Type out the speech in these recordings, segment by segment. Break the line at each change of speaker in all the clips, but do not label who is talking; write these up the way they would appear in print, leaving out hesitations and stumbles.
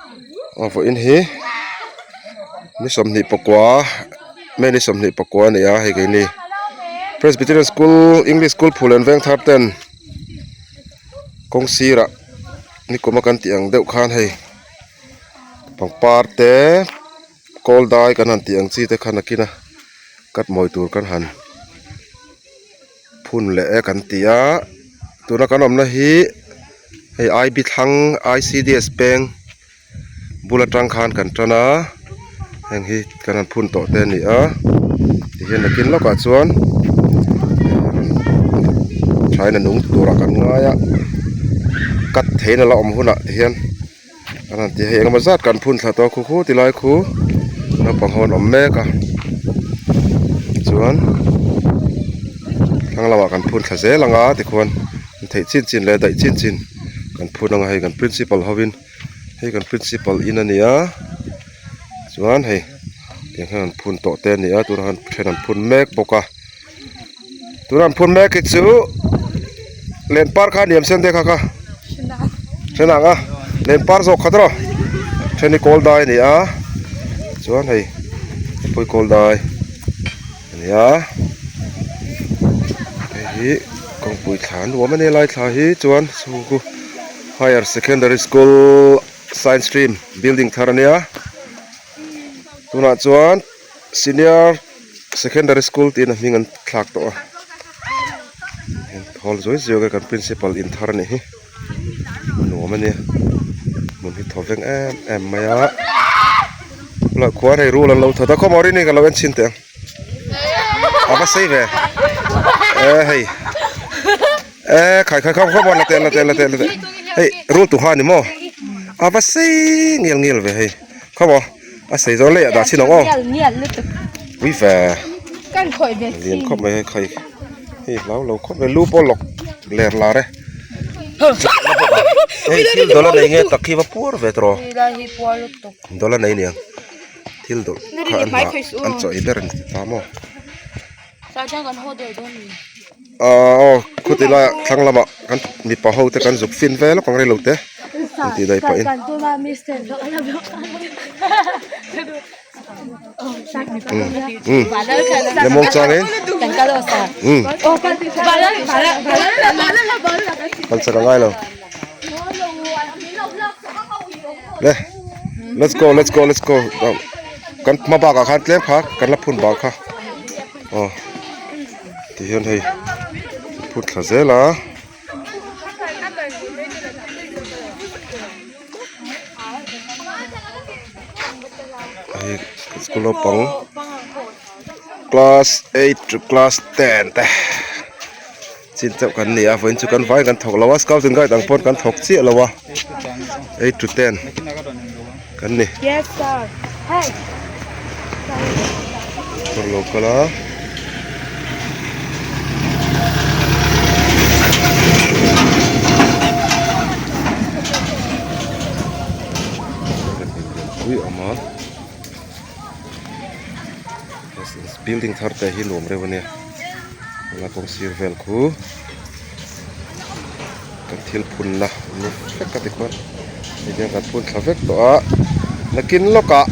Aw vawiin hi ni 24 May ni 24 a ni a hei keini Presbyterian school English school Phullen Vengthar ten kawng sirah nikuma kan tih ang deuh khan hei pangpar te kawl dai kan han tih ang chi te kha nakin a cut mawi tur kan han phun leh e kan ti a tuna kan awmna hi hei I_B thlang I_C_D_S peng bul atang khan kan tan a heng hi kan han phun tawh te a ni a tihian nakin lawkah chuan thain a nung turah kan ngai a cut theihna la awm hunah tihian. An han ti a hei engemaw zat kan phun thla tawh a khu khu ti lai khu naupang ho an awm mek a chuan thlang lamah kan phun thla zel ang a tikhuan theih chin chin leh daih chin chin kan phun ang a hei kan principal hovin hei kan principal in a ni a chuan hei tiang hian an phun tawh te a ni a tunah hian then an phun mek bawk a. Tuna an phun mek hi chu len par kha niam sen te kha kha then ang a len par zawk kha tawh then hi kawl dai a ni a chuan hei hepui kawl dai a ni a hei hi kawngpui thla an nuam a nia lai thla hi chuan chhungku higher secondary school science stream building thar a nia tunah chuan. Senior secondary school tiin a hming an thlak tawh a thawl zuai zuai a kan principal in thar a nih hi a nuam a nia hmun hi thaw veng em em mai a bulah khuan hei rul an lo that a khawmaw rini ka lo en chhin teh ang a va sei ve e hei e khai khai khawm khawm la teh la teh la teh la teh hei rul tuha ni maw a va sei ngial ngial ve hei khawmaw. A sei zawng leh ah dah chin ang aw. Pui ve. Lian khawp mai hei khai. Hei hlau lo khawp mai lu pawh lawk ler lar e. Hei thil dawlh a nei nge tak hi va puar ve tawh. Dawlh a nei aniang. Thil dawlh kha an hnah an chaw ei ber a ni ta maw. Aw khuti laiah thlang lamah kan mipa ho te kan zuk fin ve lawk ang rei lo te an tih daih pawhin umm lemawng changin umm kal chak a ngai lo le let's go let's go let's go kan hma bakah khan tlem kha kan la phun bak kha aw. Ti hian hei phut thla zel a. Hei school naupang class eight to class ten te chin chauh kan ni a vawiin chu kan vai kan thawk lo a scout and guide ang pawn kan thawk chiah lo a eight to ten kan ni. Motor lo kal a. Pui awm a building thar te hi nuam reuh ania la kawng sir vel khu kan thil phun na ni vek a tikhuan hei hian kan phun thla vek tawh a nakin lawkah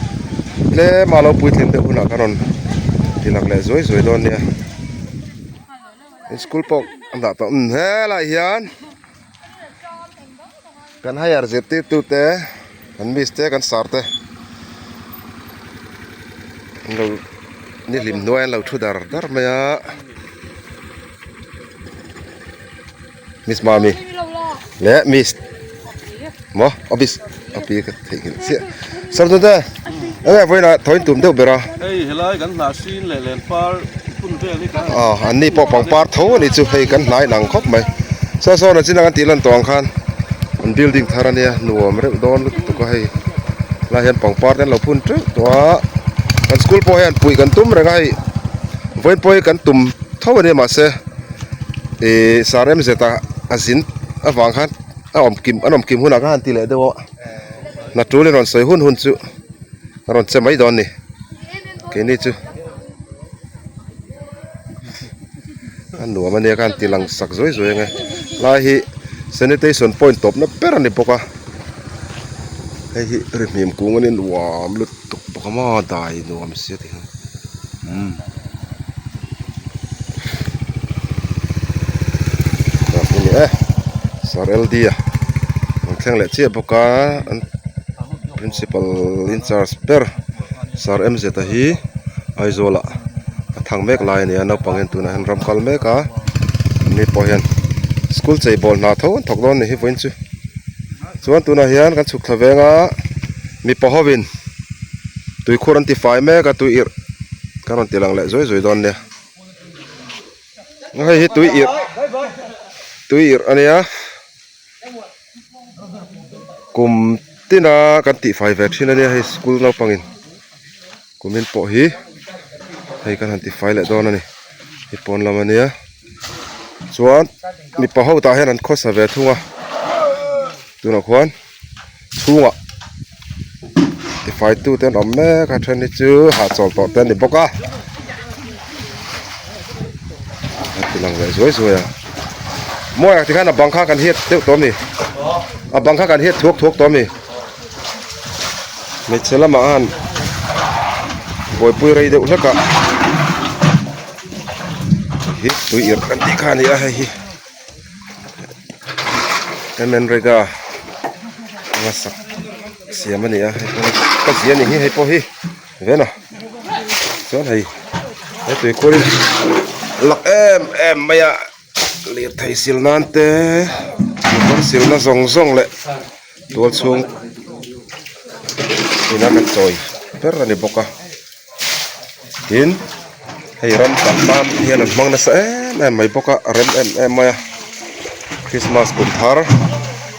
tlem a lo puitlin deuh hunah ka rawn ti lang leh zuai zuai dawn nia school pawh an dah tawh umm helaiah hian kan hire zirtirtu te kan miss te kan sir te an lo ni hlim hnuai an lo thu dar dar mai a. Miss Mami leh Miss maw office a pi ka theihnghilh chiah sir Nute enge vawiinah thaw in tum deuh ber a
hei helai kan hnah sin leh len par hun vel hi kan
aw an ni pawh pangpar tho a nih chu hei kan hnai nang khawp mai saw saw na chin ang an tih lan tawh ang khan an building thar a nia nuam reuh dawn lutuk a hei helai hian pangpar te an lo phun teuh tawh a kan school pawh hian puih kan tum reng a hei vawiin pawh hi kan tum tho a nia mahse. Ihh sar em zet a a zin avang khan a awm kim an awm kim hunah khan a han ti leh deuh a hna tul in rawn sawi hun hun chu a rawn che mai dawn a ni keini chu a nuam ania khan ti lang sak zuai zuai ang e lai hi sanitation point tawpna ber a ni bawk a. Hei hi rihnim kung a ni nuam lutuk bawk a maw dai nuam sia ti hian umm ni e sir L D a an thleng leh chiah bawk a an principal in charge ber sir M Z a hi Aizawl ah a thang mek lai a ni a naupang hian tunah hian ram kal mek a mi pawh hian school chei bawl hna tho an thawk dawn a ni hi vawiin chu. Chuan tunah hian kan chhuk thla veng a mipa hovin tuikhur an tifai mek a tui irh kan rawn ti lang leh zuai zuai dawn nia hei hi tui irh tui irh a nia kum tina kan tihfai ve thin a nia hei school naupangin kumin pawh hi hei kan han tifai leh dawn a ni hei pawn lam a nia. Chuan mipa ho tah hian an khawsa ve thung a tunah khuan chhungah tifai tu te an awm mek a then hi chu hahchawl tawh te an ni bawk a an ti lang leh zuai zuai a mawi ah tikhan a bang kha kan hiat deuh tawh a mi a bang kha kan hiat thuak thuak tawh a mi hmeichhe lamah khan buaipui rei deuh hlek a. Hi tui irh kan tih kha a ni a hei hi mnrega anga sak siam a ni a hei pawh hi ka zia a ni hi hei pawh hi vena chuan hei he tuikhur hi lak em em mai a lirthei sil nan te motor silna zawng zawng leh tual chhung ina kan chawi ber a ni bawk a tin hei ram tak tan hian an hmang nasa em em mai bawk a a rem em em mai a christmas kum thar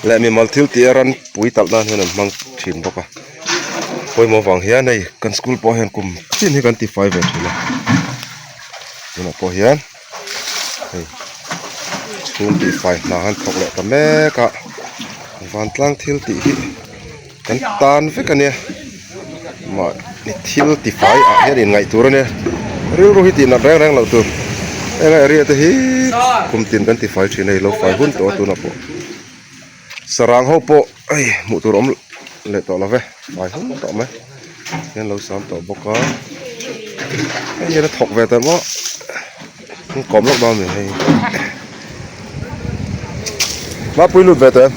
leh mimal thil tih a ran pui talh nan hian an hmang thin bawk a pawimawh vang hian hei kan school pawh hian kum chin hi kan tifai ve thin a tunah pawh hian. Hei chhung tihfai hna han thawk leh ta mek a vantlang thil tih hi kan tan vek a nia mahni thil tifai ah hian inngaih tur a nia rilru hi tih nat reng reng loh tur heng area te hi kum tin kan tifai thin a hei lo fai hun tawh a tunah pawh sarang ho pawh hei hmuh tur awm leh tawh lo ve fai hun tawh mai hian lo sam tawh bawk a hei hian a thawk ve ta maw an kawm lawk dawn a ni hei mapui lut ve tawh em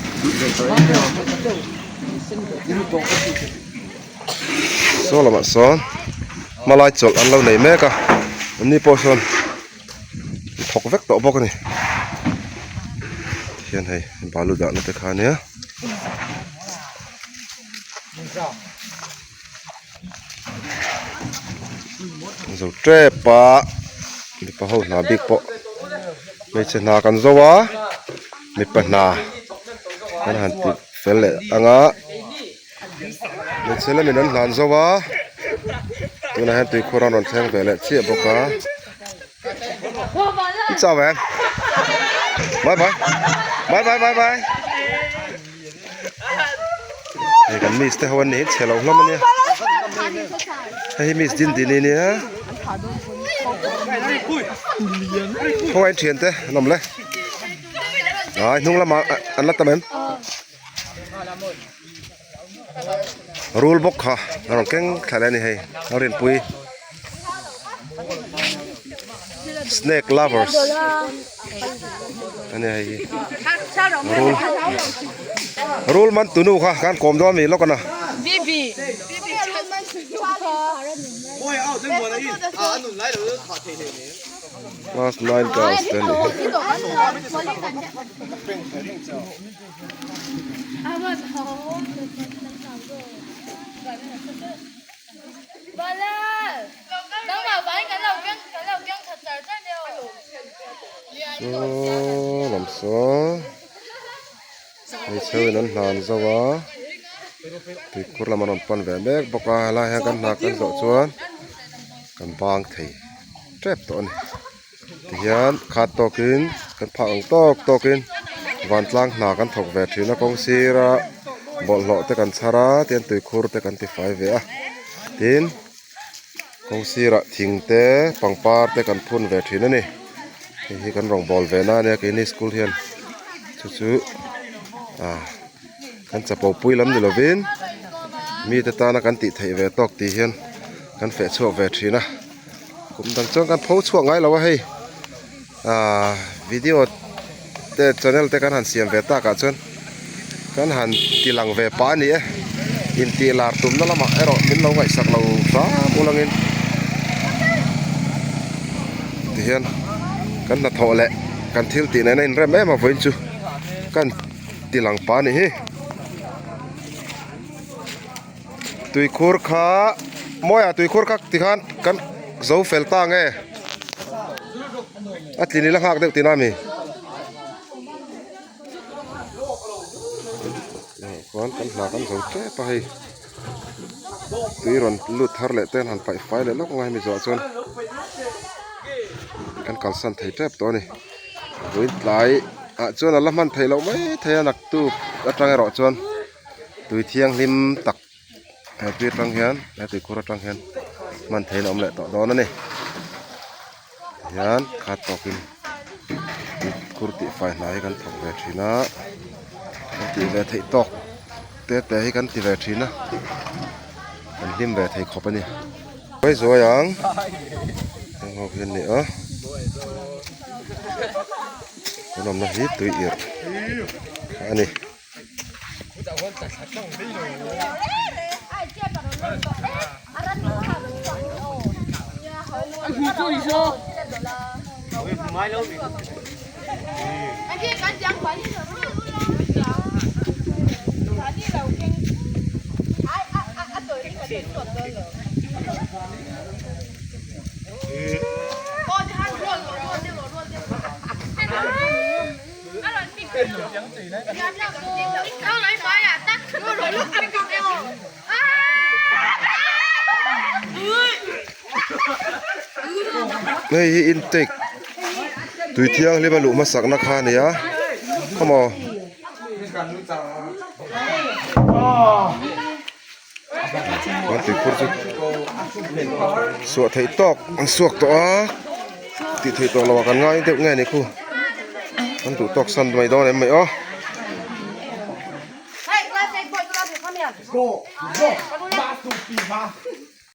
saw lamah sawn hmalai chawlh an lo nei mek a anni pawh sawn. Thawk vek tawh bawk a ni hian hei balu dahna te kha ania zo tep a mipa ho hna bik pawh hmeichhe hna kan zo a mipa hna kan han ti fel leh ang a. Hmeichhe lamin an hlan zo a tunah hian tuikhur an rawn thleng ve leh chiah bawk a chau em bye bye bye bye bye bye hei kan miss te ho an ni hi chhe lo hlawm ania hei hi miss Dindini ania khawngaih thian te an awm le ai hnung lamah an la tam em. Rul bawk kha a rawn keng thla leh a ni hei a rinpui snake lovers a ni hei hi rul rul man tunu kha kan kawm dawn mi lawk a na. Class 9 girls te ni Saw lam saw hmeichhe in an hlan zo a tuikhur lam an rawn pan ve mek bawk a helai hian kan hna kan zawh chuan kan bang thei tep tawh a ni. Tihian khat tawkin kan phak ang tawk tawkin vantlang hna kan thawk ve thin a kawng sira bawlhhlawh te kan chhar a tihian tuikhur te kan tifai ve a tin kawng sirah thing te pangpar te kan phun ve thin a ni hei hi kan rawngbawl ve na ania keini school hian chu chu ah kan chapo pui lam ni lovin. Mite tana kan tih theih ve tawk tih hian kan feh chhuak ve thin a kum dang chuan kan pho chhuak ngai lo a hei ahh video te channel te kan han siam ve tak ah chuan kan han ti lang ve pah a ni e intih lar tumna lamah erawh min lo ngaihsak lo hram ulangin tihian kan hnathawh leh kan thil tih nena inrem em avawin chu kan ti lang pah a ni hi. Tuikhur kha mawiah tuikhur kha tikhan kan zo fel ta nge a tlin ila nghak deuh tihna a mi khuan kan hna kan zo tep a hei tui rawn lut thar leh te an han paih fai leh lawk ang a hemi zawh chuan kan kalsan thei tep tawh a ni vawiin tlai ah chuan a la hman theih loh mai thei a naktuk atang erawh chuan. Tui thianghlim tak he tui atang hian he tuikhur atang hian hman theihin a awm leh tawh dawn a ni tihian khat tawkin tuikhur tihfai hna hi kan thawk ve thin a kan tih ve theih tawk te te hi kan ti ve thin a kan hlim ve thei khawp a ni zuai zuai ang heng ho hi an ni a kan awmna hi tui irh a ni. Hei hi intake tui thianghlim a luh hmasak na kha a ni a khawmaw. Chuan tuikhur chu suah theih tawk an suak tawh a tih theih tawh loh ah kan ngai deuh nge ni khu an duh tawk san mai dawn em mai aw.